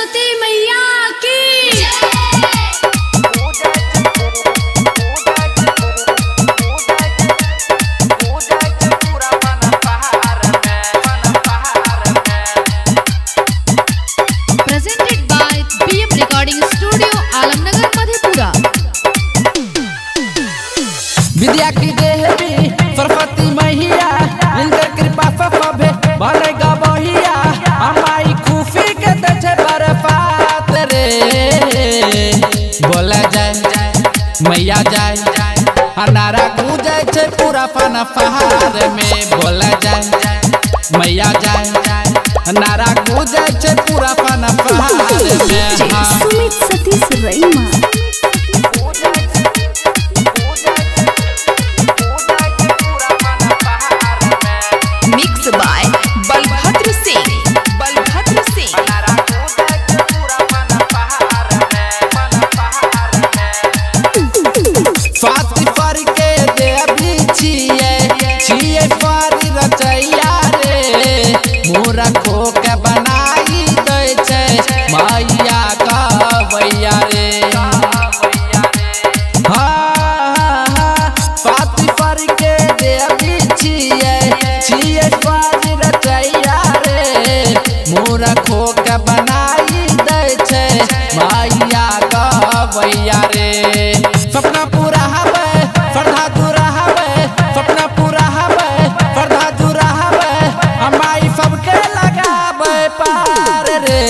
सरस्वती मैया की। Presented by PM Recording Studio, Alamnagar, Madhepura. विद्या की देवी सरस्वती मैया, इनकर कृपा सभे बने गवैया। हमारी खुशी के दै छै बरसात रे। बोले जय मैया जय, अनारा गूंजै छै पूरा पहाड़ में। बोले जय मैया जय, अनारा गूंजै छै पूरा पहाड़ में। हाँ। Sumit Satish रैमा। Mix by Balbhadra Singh, Balbhadra Singh. Swati पर के देवी छियै, छियै पर रचैया रे। मूरखो के बनाई दै छै मैया कवैया रे। हाँ, स्वाति पर के देवी छियै, छियै पर रचैया रे। मूरखो के बनाई दै छै मैया कवैया रे। सपना पूरा हवे श्रद्धा दूरा हवे, सपना पूरा हवे श्रद्धा दूरा हवे। हमाई सबके लगावे पार रे।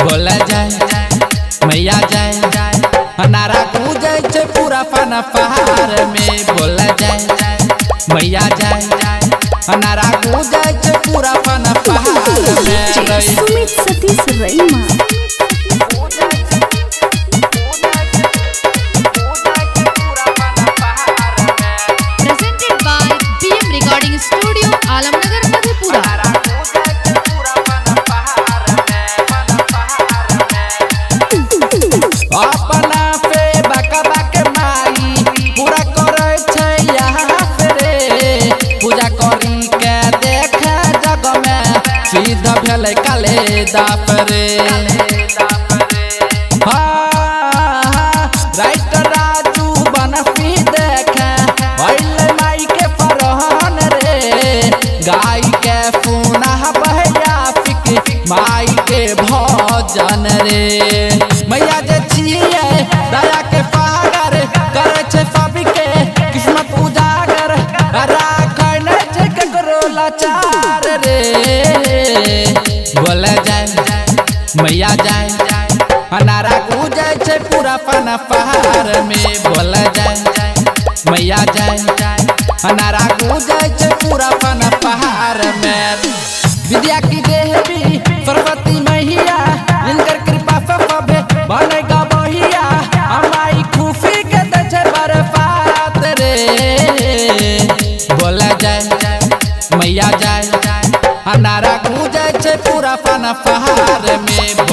बोले जय मैया जय, अनारा गूंजै छै पूरा पहाड़ में। बोले जय मैया जय, अनारा गूंजै छै पूरा पहाड़ में। Sumit Satish रैमा। Presented by PM Recording Studio, Alamnagar, Madhepura. अपना पे बका बक माई पूरा करै छै यहाँ पे रे। पूजा करी के देख जग में सिद्ध भेलै काले दाप रे। हाँ, राइटर राजू बनफी देखे भैले माई के परहन रे। गाय के पुनः बहया पिक माई के भजन रे। मैया जे छियै दया के पागर, करै छै सबके किस्मत उजागर। राखै नै छै ककरो लाचार रे। बोले जय मैया जय, अनारा गूंजै छै पूरा पहाड़ में। बोले जय मैया जय, अनारा गूंजै छै पूरा पहाड़ में। विद्या की देवी सरस्वती मैया, इनकर कृपा सभे बने गवैया। हमारी खुशी के दै छै बरसात रे। बोले जय मैया जय, अनारा गूंजै छै पूरा पहाड़ में।